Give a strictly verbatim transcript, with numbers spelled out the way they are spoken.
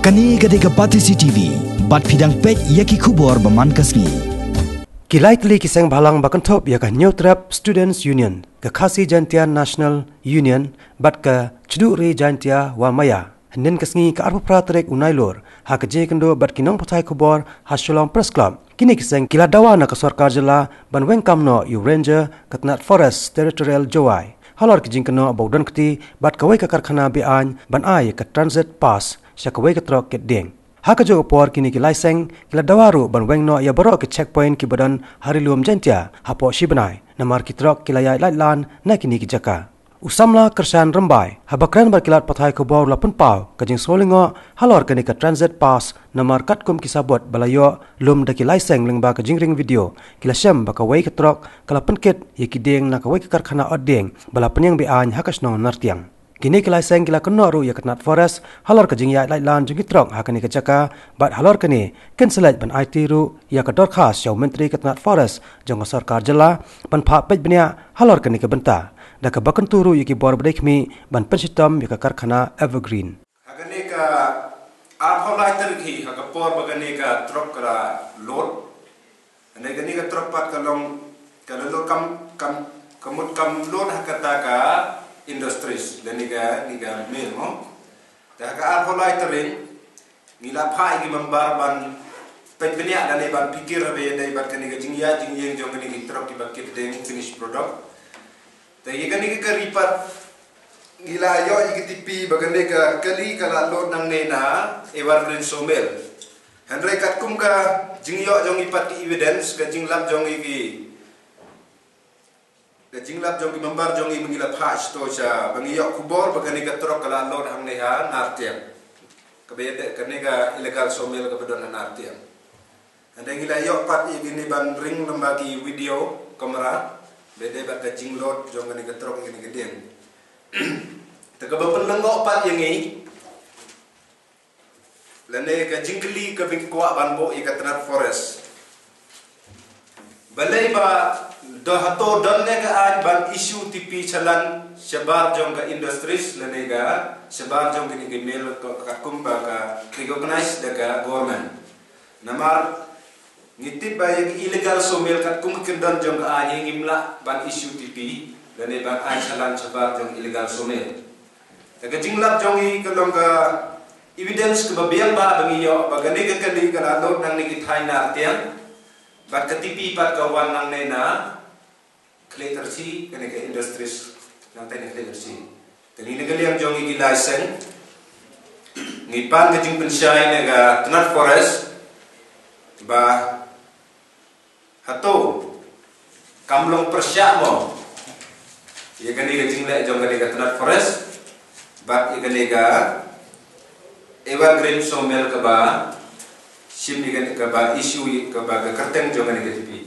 Kane ka dei ka Batesi T V, bad phi dang peit ïa ki khubor ba man ka sngi. Ki lai tylli ki seng bhalang ba kynthup ïa ka Hynñiewtrep Students Union, ka Khasi Jaintia National Union, bad ka Chduhri Jaintia Wamaya, hynnin ka sngi ka arphew phra tarik u Nailur, ha ka jingïakynduh bad ki nongpathai khubor ha Shillong Press Club, kine ki seng ki la dawa na ka sorkar jylla ban weng kam noh ïa u Ranger ka tnat Forest Territorial Jowai halor ka jingkynnoh ba u don kti bad kawei ka karkhana be-aiñ ban ai ïa ka transit pass sha kawei ka trok kit dieng. Ha kajuh ka por, kine ki lai seng ki la dawa ruh ban weng noh ïa baroh ki checkpoint kiba don ha Ri Lum Jaintia hapoh shi bnai, namar ki trok ki la ïaid laitlan na kine ki jaka. U samla Kyrshan Rymbai, haba kren bad ki lad pathai khubor, u la pynpaw ka jingsngewlyngngoh halor kane ka transit pass, namar katkum ki sabut ba la ïoh lum da ki lai seng lyngba ka jingring video, ki la shem ba kawei ka trok ka la pynkit ïa ki dieng na kawei ka karkhana ot dieng ba la pynïeng be-aiñ ha ka shnong Nartiang. Kine ki lai seng ki la kynnoh ruh ïa ka tnat Forest halor ka jingïaid laitlan jong ki trok ha kane ka jaka, bad halor kane kin sa leit ban aiti ruh ïa ka dorkhas sha u Myntri ka tnat Forest jong ka sorkar jylla ban phah peit bniah halor kane ka bynta, da kaba kyntu ruh ïa ki bor ba dei khmih ban pynshitom ïa ka karkhana Evergreen. Ha kane ka arphew lai tarik hi, ha ka por ba kane ka trok ka la load, hynrei kane ka trok pat ka long, ka la load kam, kam, ka mut kam load ha kata ka industries, lane kane ka mill mo. Te ha ka arphew lai tarik ngi la phah ïa ki member ban peit bniah lane ban pyrkhat haba ïadei bad kane ka jingïaid jingïeng jong kine ki trok kiba kit dieng, finished product. Te ïa kane ka kali pat ngi la ïoh ïa ka tipi ba kane ka kali ka la load nangne na Evergreen Sawmill. Hynrei katkum ka jingïoh jong ngi pat ki evidence, ka jinglap jong ngi ki, ka jinglap jong ki member jong ngi ba ngi la phah sha to sha, ba ngi ïoh khubor ba kane ka trok ka la load hangne ha Nartiang. Kaba ïadei kane ka illegal sawmill kaba don ha Nartiang. Hynrei ngi la ïoh pat ïa kine ban ring lyngba ki video camera, ba ïadei bad ka jingload jong kane ka trok ïa kane ka dieng. Te kaba pynlyngngoh pat ïa ngi, lane ka jingkylli kaba ngi kwah ban buh ïa ka tnat Forest, balei ba don, hato don ne ka aiñ ban issue T P challan shabar jong ka industries lane ka shabar jong kine ki mill, ka, katkum ba ka recognize da ka government. Namar ngi tip ba ïa ki illegal sawmill katkum ki kyndon jong ka aiñ, ngim lah ban issue T P lane ban ai challan shabar jong illegal sawmill. Te ka jinglap jong ngi ka long ka evidence kaba biang ba, ba ngi ïoh ba kane ka kali ka la load nangne ki thaiñ Nartiang, bad ka tipi pat ka wan nangne na Khliehtyrshi, kane ka industries nangta na Khliehtyrshi. Te ngi na ka liang jong ngi ki lai seng ngi pan ka jingpynshai na ka tnat Forest ba hato kam long pyrshah mo ïa kane ka jingleh jong kane ka tnat Forest bad ïa kane ka Evergreen Sawmill kaba shim ïa kane, kaba issue, kaba ka kyrteng jong kane ka tipi.